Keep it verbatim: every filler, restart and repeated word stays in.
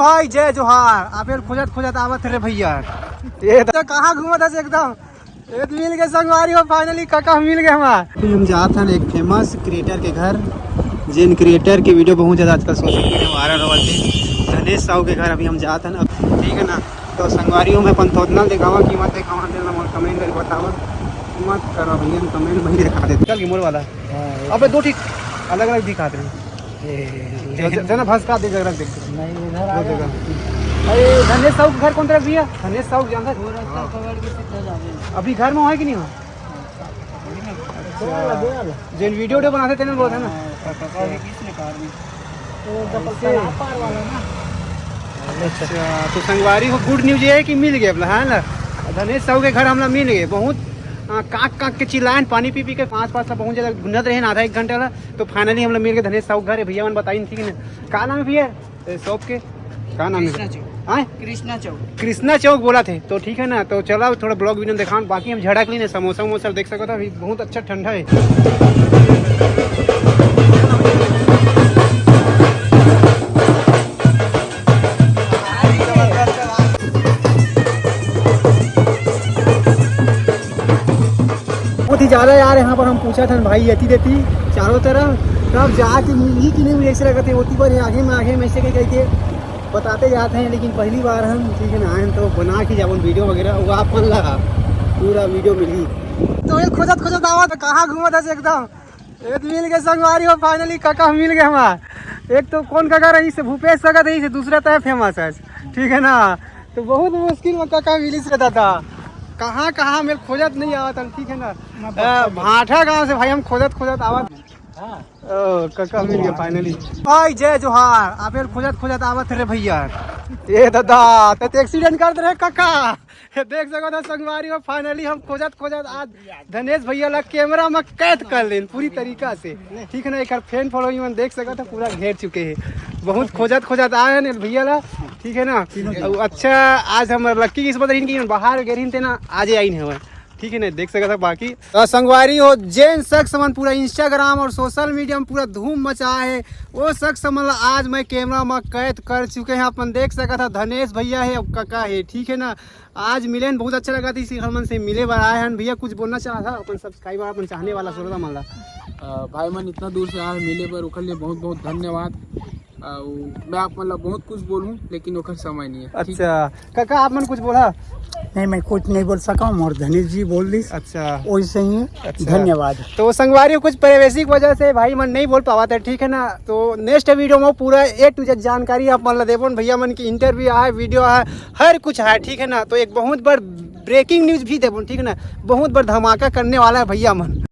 भाई जय जोहार। आप एला खोजत खोजत आवत रे भैया। ये तो कहाँ घूमत हस एकदम? ये तो मिल गए संगवारी हो, finally कका मिल गए हमार। अभी हम जात हन एक famous creator के घर, जेन creator के video बहुत ज्यादा आजकल social media में viral होवत हे, धनेश साहू के घर। अभी हम जात हन अब, ठीक है ना। तो संगवारी हो, मैं अपन थोथना देखावा कि मत देखावा, तेला मोर comment करके बतावा। मत करा भैया, comment वहीं दिखा देते। चल के मोर वाला। हाँ, अबे दो ठीक अलग अलग दिखा दे। ये ज-, ज-, जना भसका दे, जगह देख। नहीं, इधर आ दो गया। जगह। अरे, धनेश साहू के घर कौन तरफ भैया? धनेश साहू के जानत? वो रास्ता हाँ। पकड़ के सीधा जावे। अभी घर में हो कि नहीं हो? अच्छा। जेन video video बनाते तेने बोलते ना। हाँ, पकड़ के किसने कार में? वो जब ऐसे? तालाब पार वाला ना। अच्छा, तो संगवारी हो, good news ये है कि मिल गए अपना, है ना? धनेश साहू के घर हमला मिल गए। बहुत, आ, काक काक के चिल्लायन, पानी पी पी के पाँच पाँच ला बहुत ज्यादा ढूंढत रहे ना, आधा एक घंटा ला। तो finally हमला मिल गए धनेश साहू के घर। भैया मन बताइन, ठीक है ना? का नाम है भैया? ए, shop के का नाम है? कृष्णा चौक। हाँ? कृष्णा चौक। कृष्णा चौक बोला थे, तो ठीक है ना। तो चला थोड़ा vlog video देखान, बाकी हम झड़क ली ना, समोसा वमोसा देख सकत हो, अभी बहुत अच्छा ठंडा है। बहुत ही ज्यादा यार, यहाँ पर हम पूछा था भाई, यति देती चारों तरफ, तब जाके मिली कि नहीं मिली, ऐसे लगते होती पर आगे में, आगे में ऐसे कह के बताते जाते हैं, लेकिन पहली बार हम, ठीक है ना, आए हैं तो बना के जावन video वगैरह, वो आप मन ला पूरा video मिली। तो ये खोजत खोजत आवा तो कहाँ घूमत हस एकदम? ये तो मिल गए संगवारी हो, finally कका मिल गए हमार। एक तो कौन कका रहिस, भूपेश कका रहिस, दूसरा तय famous है, ठीक है ना। तो बहुत मुश्किल में कका मिलिस रे दादा। कहाँ कहाँ हम खोजत नहीं आवत हन, ठीक है ना। मैं अ, भाठा गांव से भाई हम खोजत खोजत आवत। हाँ। ओ, कका मिल गया finally। भाई जय जोहार। आप एला खोजत खोजत आवत रे भैया। ए दादा, ते accident कर दे रहे कका। देख सकत हो संगवारी हो, finally हम खोजत खोजत आज धनेश भैया ला camera में कैद कर लेन पूरी तरीका से, ठीक है ना। एक fan following मन देख सकत हो, पूरा घेर चुके हैं। बहुत खोजत खोजत आए हैं भैया ला, ठीक है ना। अउ अच्छा, आज हमर lucky किस्मत रहिन कि बाहर गे रहिन ते ना, आज आइन हवय, ठीक है ना। देख सकत हो बाकी, अ, संगवारी हो, जेन शख्स मन पूरा Instagram और social media में पूरा धूम मचाए है, वो शख्स मन ला आज मैं camera में कैद कर चुके हैं। अपन देख सकत हो, धनेश भैया है, अब कका है, ठीक है ना। आज मिले हैं, बहुत अच्छा लगा था, इसी हमन से मिले बर आए हैं। भैया कुछ बोलना चाहत हा अपन subscriber, अपन चाहने वाला श्रोता मन ला? अ, भाई मन इतना दूर से आए मिले बर, ओकर लिए बहुत बहुत धन्यवाद। अउ मैं आप मन ला बहुत कुछ बोलूं, लेकिन ओकर समय नहीं है। ठीक? अच्छा, कका आप मन कुछ बोला? नहीं, मैं कुछ नहीं बोल सका हूँ, और धनेश जी बोल दिस। अच्छा। वैसे ही है। अच्छा। धन्यवाद। तो संगवारी कुछ प्राइवेसी की वजह से भाई मन नहीं बोल पावत है, ठीक है ना। तो next video में पूरा A to Z जानकारी आप मन ला देबोन, भैया मन की interview है, video है, हर कुछ है, ठीक है ना। तो एक बहुत बड़ breaking news भी देबोन, ठीक है ना, बहुत बड़ धमाका करने वाला है भैया मन।